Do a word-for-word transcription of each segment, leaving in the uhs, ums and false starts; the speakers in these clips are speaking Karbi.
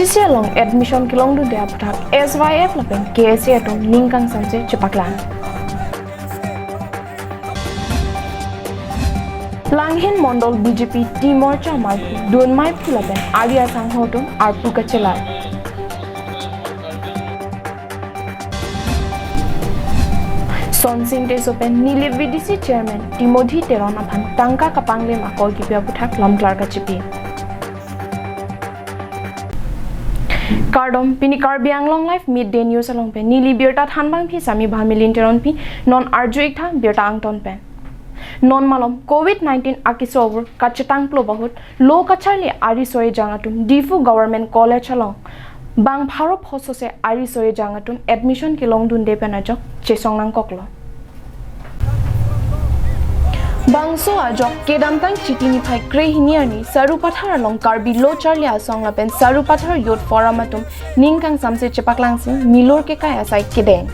Isi along admission kelongdunde aphuthak S Y F lapen K S A atum ning kangsamse chepaklang. Langhin Mondol B J P T Morcha ameiphu Dun Meiphu lapen ari asangho atum arpu kachelai. Sonsing Teso pen Nilip V D C Chairman Timothy Teron aphan tangka kapanglem akoi kipi aphuthak lamklar kachipi. Kardom, pini Karbi Anglong Live Midday News along pen neli birta thanbangpi Sami Bhamilin Teronpi. Non arju-ik tha birta angton pen. Non malom covid nineteen akeso avur kachetang plo ahut lo kacharli ariso ejang atum Diphu Government College along bang pharo phosose ariso ejang atum admission kelongdunde pen ajok chesong nangkoklo. Bangso ajok kedamtang Chiti niphai krehini arni Sarupathar along Karbi Lo Charli Asong lapen Sarupathar Youth Forum atum ning kangsamse chepaklangsi milur kekai asai kedeng.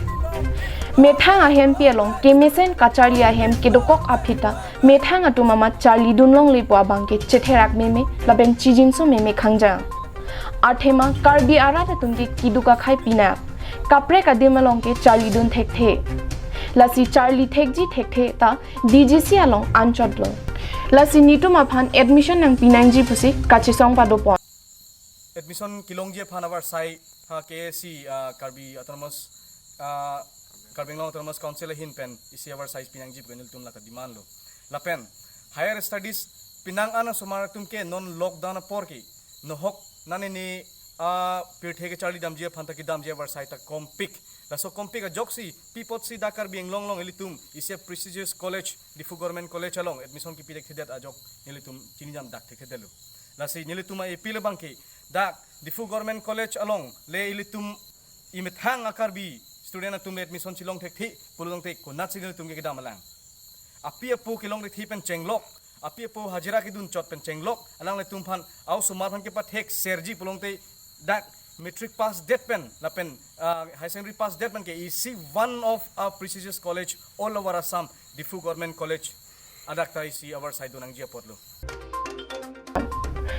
Methang ahempi along kemesen kacharli ahem kedokok aphi ta methang atum amat charlidun longlepo abang ke chetherak meme lapen chijinso meme khangjang. Athema Karbi arat atum ke keduk akhai pinak. Kaprek adim along ke charlidun thekthe. Lasi charli thekji thekthe ta D G C along anchotlo. Lasi netum aphan admission nangpi nangji pusi kachesong padopon. Admission kelongji aphan avarsai ha K A C, ah, Karbi Autonomous, ah, Karbi Anglong Autonomous Council ahin pen isi avarsai pi nangji pu nelitum lata demand lo. Lapen higher studies pinang an asomar atum ke non lockdown apor ke nohok nanini, ah, pirthe kecharli damji aphan ta kedamji avarsai ta kompik. Laso kompik ajoksi pi apotsi dak Karbi Anglong along ilitum isi prestigious college, Diphu Government College along admission kipi thekthedet ajok nelitum chinijam dak thekthedetlo. Lasi nelitum a-appeal abang ke dak Diphu Government College along le ilitum imethang a-Karbi student atum le admission chelong thekthe pulotangte konatsi nelitum ke kedam alang. Api apo kelong thekthe pen chenglok, api apo hajira kedun chot pen chenglok, alanglitum aphan a-osomar aphan kepathek serji pulotangte dak matric pass det pen lapen, ah, higher secondary pass det pen ke isi one of a prestigious college all over Assam, Diphu Government College, adak ta isi avarsai do nangji apotlo.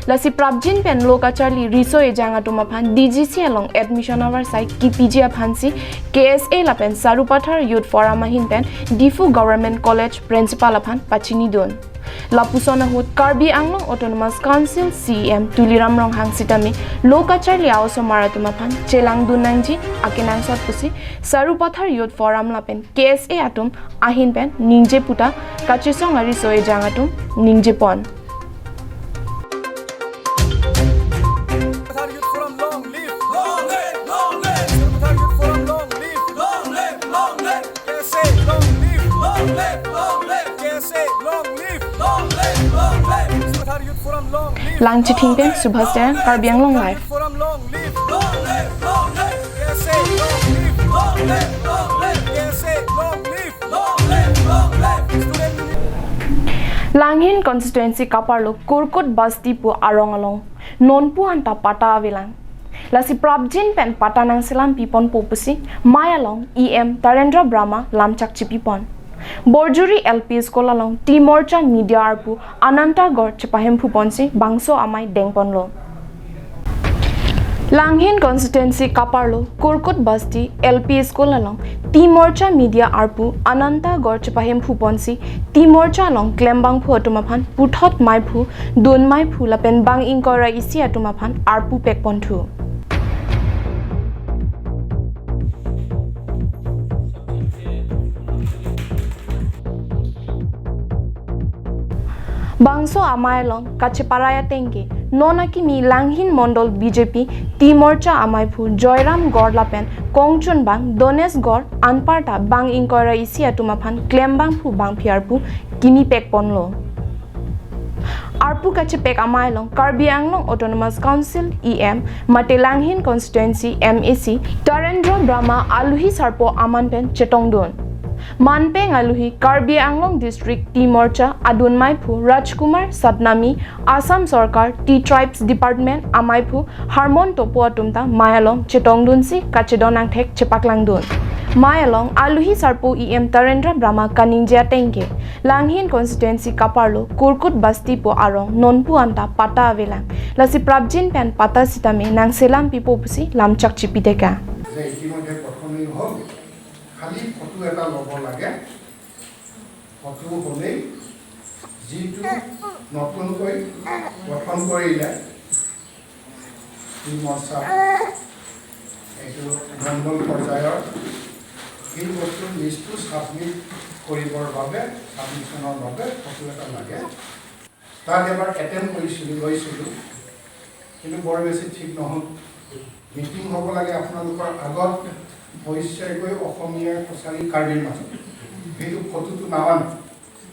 Lasi prapjin pen lo kacharli riso ejang atum aphan D G C along admission avarsai kipiji aphansi K S A lapen Sarupathar Youth Forum ahin pen Diphu Government College Principal aphan pachinidun. Lapuson ahut Karbi Anglong Autonomous Council C E M Tuliram Ronghang sitame lo kacharli a-osomar atum aphan chelangdun nangji akenangsot pusi Sarupathar Youth Forum lapen K S A atum ahin pen ningje puta kachesong ariso ejang atum ningjepon. Sarupathar Youth Forum long live! Long live! Long live! Sarupathar Youth Forum long live! Long live! Long live! K S A long live! Long live! Long live! K S A long live! Long live! Long live! Sarupathar Youth Forum long live! Langchithing pen Subhas Terang, Karbi Anglong Live. Forum long live! Long live! Long live! K S A long live! Long live! Long live! K S A long live! Long live! Long live! Student Union. Langhin constituency kaparlo Kurkut Basti pu arong along nonpu anta patta avelang. Lasi prapjin pen patta nangselam piponpo pusi amei along E M Tarendra Brahma lamchak chipipon. Borjuri L P School along T Morcha media arpu Ananta Gor chepahemphuponsi bangso amei dengponlo. Langhin constituency kaparlo Kurkut Basti L P School along T Morcha media arpu Ananta Gor chepahemphuponsi T Morcha along klembangphu atum aphan puthot meiphu, dun meiphu lapen bang ingkoi ra isi atum aphan arpu pekponthu. Bangso amei along kacheparai ateng ke non akimi Langhin Mondol B J P T Morcha ameiphu Joyram Gor lapen kongchunbang Dones Gor anparta bang ingkoi ra isi atum aphan klembangphu bangphi arpu kimi pekponlo. Arpu kachepek amei along Karbi Anglong Autonomous Council E M mate Langhin constituency M A C Tarendra Brahma aluhi sarpo aman pen chetongdun. Manpeng aluhi Karbi Anglong District T Morcha adun meiphu Rajkumar Satnami, Assam Sorkar Tea Tribes Department ameiphu Harmon Topo atum ta amei along chetongdunsi kachedon angthek chepaklangdun. Amei along aluhi sarpo E M Tarendra Brahma kaningje ateng ke, Langhin constituency kaparlo Kurkut Basti pu arong nonpu anta patta avelang. Lasi prapjin pen patta sitame nangselam pipo pusi lamchak chipi teka. যে ইতিমধ্যে গঠনেই হ'ল, খালি ফটো এটা ল'ব লাগে। ফটো হ'লেই যিটো নতুনকৈ গঠন কৰিলে ই মঞ্চা এইটো মণ্ডল পৰ্যায়ৰ এই বস্তু লিষ্টটো ছাবমিট কৰিবৰ বাবে, ছাবমিশ্যনৰ বাবে ফটো এটা লাগে। তাত এবাৰ এটেম্প কৰিছিলোঁ, লৈছিলোঁ, কিন্তু বৰ বেছি ঠিক নহ'ল। মিটিং হ'ব লাগে আপোনালোকৰ আগত, হৈছে গৈ অসমীয়া কছাৰী কাৰ্বিৰ মাজত, সেইটো ফটোটো নামানে।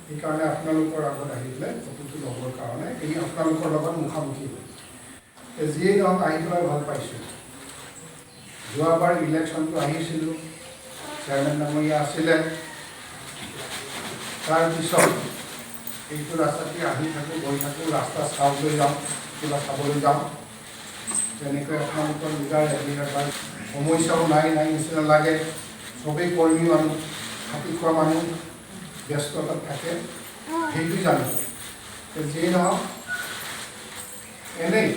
সেইকাৰণে আপোনালোকৰ আগত আহি পেলাই ফটোটো ল'বৰ কাৰণে এই আপোনালোকৰ লগত মুখামুখি হ'ল। তে যিয়েই নহওক, আহি পেলাই ভাল পাইছোঁ। যোৱাবাৰ ইলেকশ্যনটো আহিছিলোঁ, চেয়াৰমেন ডাঙৰীয়া আছিলে। তাৰপিছত এইটো ৰাস্তাতে আহি থাকোঁ, গৈ থাকোঁ, ৰাস্তা চাবলৈ যাওঁ, কিবা চাবলৈ যাওঁ। তেনেকৈ আপোনালোকৰ লিডাৰ এম এল এ সমস্যাও নাই, নাই নিচিনা লাগে। সবেই কৰ্মী মানুহ, খাটি খোৱা মানুহ, ব্যস্ততাত থাকে, সেইটো জানো। তে যিয়ে নহওক, এনেই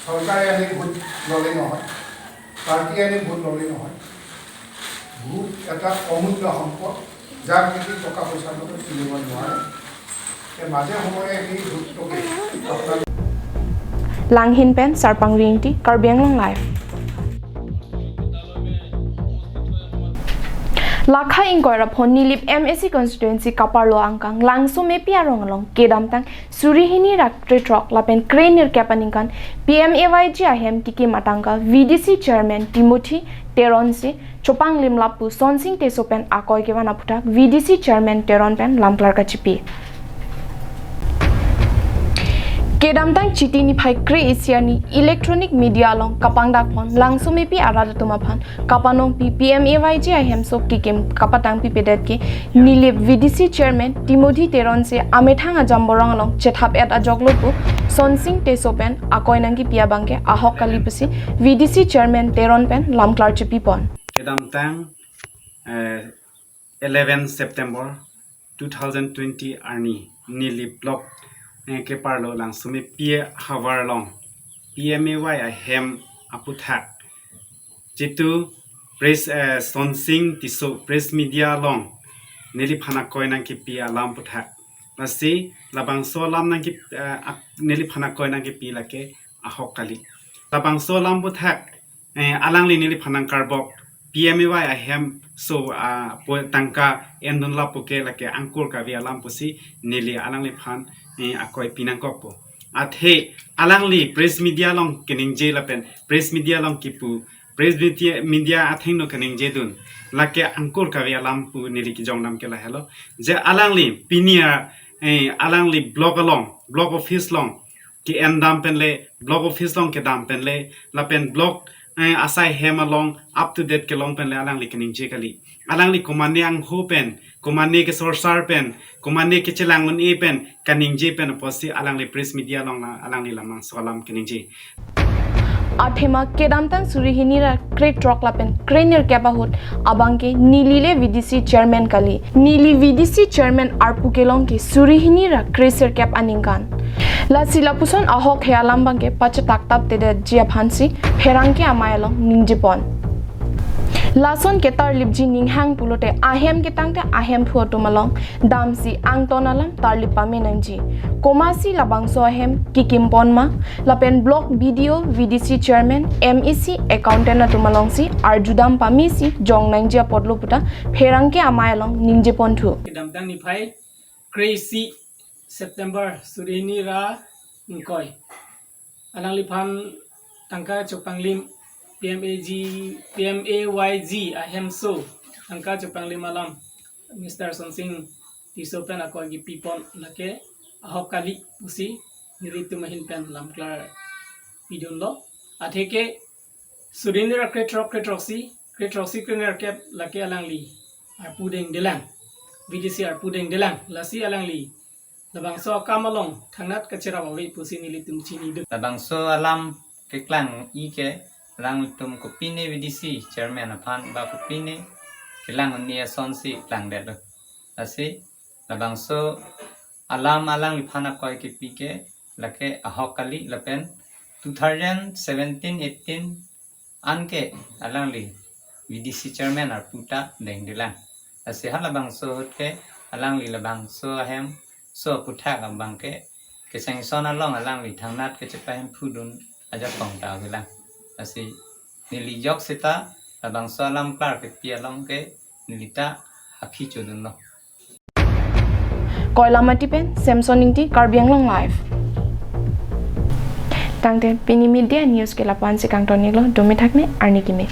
চৰকাৰে আনি ভোট ল'লেই নহয়, পাৰ্টীয়ে আনি ভোট ল'লেই নহয়। ভোট এটা অমূল্য সম্পদ, যাক নেকি টকা পইচাৰ লগত কিনিব নোৱাৰে। তে মাজে সময়ে সেই ভোটটোকে আপোনাৰ Langhin pen Sarpang Ringti, Karbi Anglong Live. Lakha ingkoi ra phongo Nilip M A C constituency kaparlo angkang Langsomepi arong along kedamtang suri hini ra krethrok lapen kre nerkep aningkan P M A Y G ahem kekim atangka V D C chairman Timothy Teron si chopanglim lapu Sonsing Teso pen akoi kevan aphuthak V D C chairman Teron pen lamklar kachipi. Kedamtang Chiti niphai kre-isi arni electronic media along kapangdak phon Langsomepi arat atum aphan kapanongpi P M A Y G ahemso kekim kapatangpipedet ke Nilip V D C chairman Timothy Teron si amethang ajamborong along chethap-et ajoklo pu Sonsing Teso pen akoi nangkepi abangke ahok kali pusi V D C chairman Teron pen lamklar chipipon. Kedamtang eh, eleven September two thousand twenty arni Nilip block eh, keparlo Langsomepi havar along P M A Y ahem aphuthak jitu press eh, Sonsing Teso press media along neliphan akoi nangkepi alam aphuthak. Lasi labangso alam nangke eh, ak- neliphan akoi nangkepi lake ahok kali. Labangso alam aphuthak eh, alangli neliphan nangkarbok P M A Y ahemso ah, po tangka endun lapu ke lake angkur kave alam pusi neli alangliphan eh, akoi pinangkokpo. Athe alangli press media along keningje lapen press media along kipu press media, media athengno keningjedun lake angkur kave alam pu neli kejongdam ke lahelo. Je alangli pini a, eh, alangli block along, block office along ke-endam penle, block office along kedam penle, lapen block eh, asai hem along up to date kelong penle alangli keningje kali. Alangli komatne angho pen, komatne kesorsar pen, komatne kechelang un-e pen, kaningje pen apotsi alangli press media along la, alangli labangso alam keningje. Athema kedamtang suri hini ra krethrok lapen kre nerkep ahut abangke neli le V D C chairman kali. Neli V D C chairman arpu kelong ke suri hini ra kre serkep aningkan. Lasi lapuson ahok he alam abangke pachetaktaptedetji aphansi pherangke amei along ningjepon. Lason ketarlipji ninghang pulote ahem ketangte ahemphu atum along damsi angton alam tarlip pame nangji. Komatsi labangso ahem kekimpon ma, lapen block B D O, V D C chairman, M A C, accountant atum alongsi arjudam pamesi jong nangji apotlo puta pherangke amei along ningjeponthu. Kedamtang niphai kre-isi September suri hini ra ingkoi. Alangliphan tangka chopanglim P M A G, P M A Y G ahemso tangka chopanglim alam Mister Sonsing Teso pen akoi kepipon lake ahok kali pusi nelitum ahin pen lamklar pidunlo. Atheke suri hini ra krethrok, krethroksi, krethroksi kre nerkep lake alangli arpu dengdelang, V D C arpu dengdelang, lasi alangli labangso akam along thangnat kacherap ave pusi nelitum chinidun. Labangso alam keklang-i ke alangtum kopine V D C chairman aphan ba kopine kelang un-e asonsi klangdetlo. Lasi labangso alam alangliphan akoi kepi ke lake ahok kali lapen two thousand seventeen eighteen anke alangli V D C chairman arpu ta dengdelang. Lasi halabangso ahut ke alangli labangso ahem so aputhak abang ke kesengson along alangli thangnat kechepahemphu dun ajakong ta avelang. Lasi neli jok seta labangso alam klar kepi along ke neli ta akhi chodunlo. Koilamati pen Samson Ingti, Karbi Anglong Live. Tangte pini media news ke lapu-an si kangton-iklo, dome thakne, arni keme.